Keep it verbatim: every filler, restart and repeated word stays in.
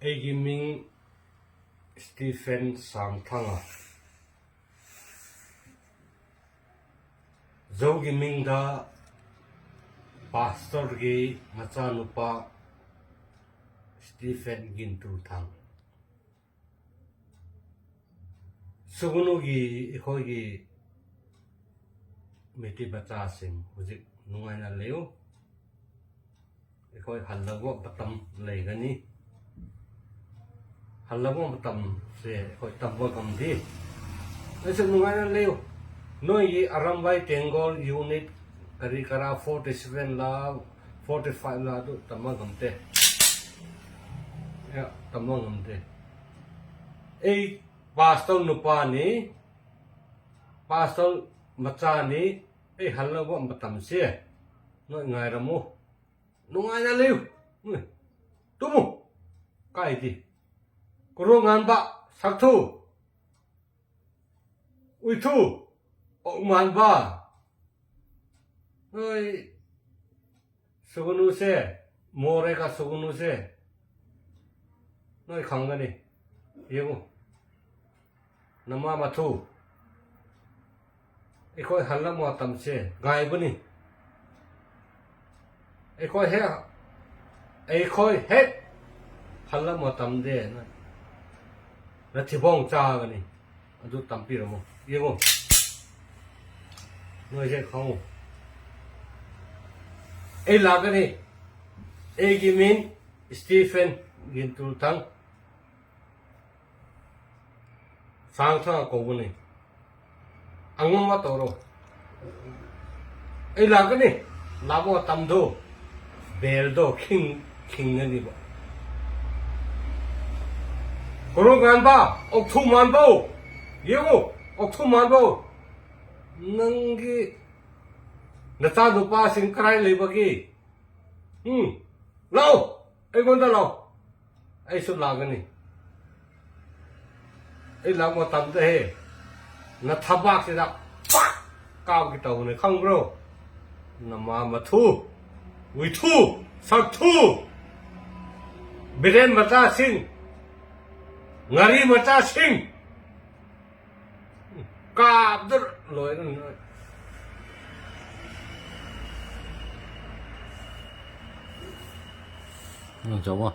ꯑꯩꯒꯤ ꯃꯤꯡ ꯁ꯭ꯇꯤꯐꯦꯟ ꯁꯥꯡꯊꯥꯉꯥ꯫ ꯖꯧꯒꯤ ꯃꯤꯡꯗ ꯄꯥꯁꯇꯔꯒꯤ ꯃꯆꯥꯅꯨꯄꯥ ꯁ꯭ꯇꯤꯐꯦꯟ ꯒꯤꯟꯇꯨꯊꯥꯡ꯫ ꯁꯨꯒꯅꯨꯒꯤ ꯑꯩꯈꯣꯏꯒꯤ ꯃꯩꯇꯩ ꯃꯆꯥꯁꯤꯡ ꯍꯧꯖꯤꯛ ꯅꯨꯡꯉꯥꯏꯅ ꯂꯩꯌꯨ꯫ ꯑꯩꯈꯣꯏ ꯍꯜꯂꯛꯄ ꯃꯇꯝ ꯂꯩꯒꯅꯤ꯫ ꯍꯜꯂꯛꯄ ꯃꯇꯝꯁꯦ ꯑꯩꯈꯣꯏ ꯇꯝꯕ ꯉꯝꯗꯦ꯫ ꯑꯩꯁꯨ ꯅꯨꯡꯉꯥꯏꯅ ꯂꯩꯌꯨ꯫ ꯅꯣꯏꯒꯤ ꯑꯔꯝꯕꯥꯏ ꯇꯦꯡꯒꯣꯜ ꯌꯨꯅꯤꯠ ꯀꯔꯤ ꯀꯔꯥ ꯐꯣꯔꯇꯤ ꯁꯚꯦꯟ ꯂꯥ, ꯐꯣꯔꯇꯤ ꯐꯥꯏꯚ ꯂꯥ ꯑꯗꯨ ꯇꯝꯕ ꯉꯝꯗꯦ꯫ ꯑꯦ, ꯇꯝꯕ ꯉꯝꯗꯦ꯫ ꯑꯩ ꯄꯥꯁꯇꯔ ꯅꯨꯄꯥꯅꯤ, ꯄꯥꯁꯇꯔ ꯃꯆꯥꯅꯤ꯫ ꯑꯩ ꯍꯜꯂꯛꯄ ꯃꯇꯝꯁꯦ ꯅꯣꯏ ꯉꯥꯏꯔꯝꯃꯨ꯫ ꯅꯨꯡꯉꯥꯏꯅ ꯂꯩꯌꯨ꯫ ꯎꯝ꯫ ꯇꯨꯝꯃꯨ꯫ ꯀꯥꯏꯗꯤ꯫ ꯀꯣꯔꯧꯉꯥꯟꯕ, ꯁꯛꯊꯨ, ꯎꯏꯊꯨ, ꯑꯣꯛ ꯃꯥꯟꯕ꯫ ꯅꯣꯏ ꯁꯨꯒꯅꯨꯁꯦ, ꯃꯣꯔꯦꯒ ꯁꯨꯒꯅꯨꯁꯦ ꯅꯣꯏ ꯈꯪꯒꯅꯤ꯫ ꯌꯦꯡꯉꯨ꯫ ꯅꯃꯥ ꯃꯊꯨ꯫ ꯑꯩꯈꯣꯏ ꯍꯜꯂꯛ ꯃꯇꯝꯁꯦ ꯉꯥꯏꯕꯅꯤ꯫ ꯑꯩꯈꯣꯏ ꯍꯦꯛ, ꯑꯩꯈꯣꯏ ꯍꯦꯛ ꯍꯜꯂꯛ ꯃꯇꯝꯗ ꯅ-, ꯅꯊꯤꯕꯣꯡ ꯆꯥꯒꯅꯤ꯫ ꯑꯗꯨ ꯇꯝꯕꯤꯔꯝꯃꯣ꯫ ꯌꯦꯡꯉꯣ꯫ ꯅꯣꯏꯁꯦ ꯈꯪꯉꯨ꯫ ꯑꯩ ꯂꯥꯛꯀꯅꯤ꯫ ꯑꯩꯒꯤ ꯃꯤꯡ ꯁ꯭ꯇꯤꯐꯦꯟ ꯒꯤꯟꯇꯨꯊꯥꯡ꯫ ꯁꯥꯡꯊꯥ ꯀꯧꯕꯅꯤ꯫ ꯑꯉꯝꯕ ꯇꯧꯔꯣ꯫ ꯑꯩ ꯂꯥꯛꯀꯅꯤ꯫ ꯂꯥꯛꯄ ꯃꯇꯝꯗꯣ ꯕꯦꯜꯗꯣ ꯈꯤꯡ-, ꯈꯤꯡꯒꯅꯤꯕ꯫ ꯀꯣꯔꯧꯉꯥꯟꯕ, ꯑꯣꯛꯊꯨ ꯃꯥꯟꯕꯧ, ꯌꯦꯡꯉꯨ, ꯑꯣꯛꯊꯨ ꯃꯥꯟꯕꯧ, ꯅꯪꯒꯤ ꯅꯆꯥꯅꯨꯄꯥꯁꯤꯡ ꯀꯗꯥꯏ ꯂꯩꯕꯒꯦ? ꯎꯝ, ꯂꯥꯛꯑꯣ, ꯑꯩꯉꯣꯟꯗ ꯂꯥꯛꯑꯣ, ꯑꯩꯁꯨ ꯂꯥꯛꯀꯅꯤ꯫ ꯑꯩ ꯂꯥꯛꯄ ꯃꯇꯝꯗ ꯍꯦ, ꯅꯊꯕꯥꯛꯁꯤꯗ ꯄꯥꯛ ꯀꯥꯞꯀꯦ ꯇꯧꯕꯅꯦ, ꯈꯪꯕ꯭ꯔꯣ? ꯅꯃꯥ ꯃꯊꯨ, ꯎꯏꯊꯨ, ꯁꯛꯊꯨ, ꯕꯤꯔꯦꯟ ꯃꯆꯥꯁꯤꯡ, ꯉꯥꯔꯤ ꯃꯆꯥꯁꯤꯡ, ꯀꯥꯕꯗ ꯂꯣꯏꯔꯦ ꯅꯣꯏ꯫ ꯎꯝ, ꯆꯥꯃꯣ꯫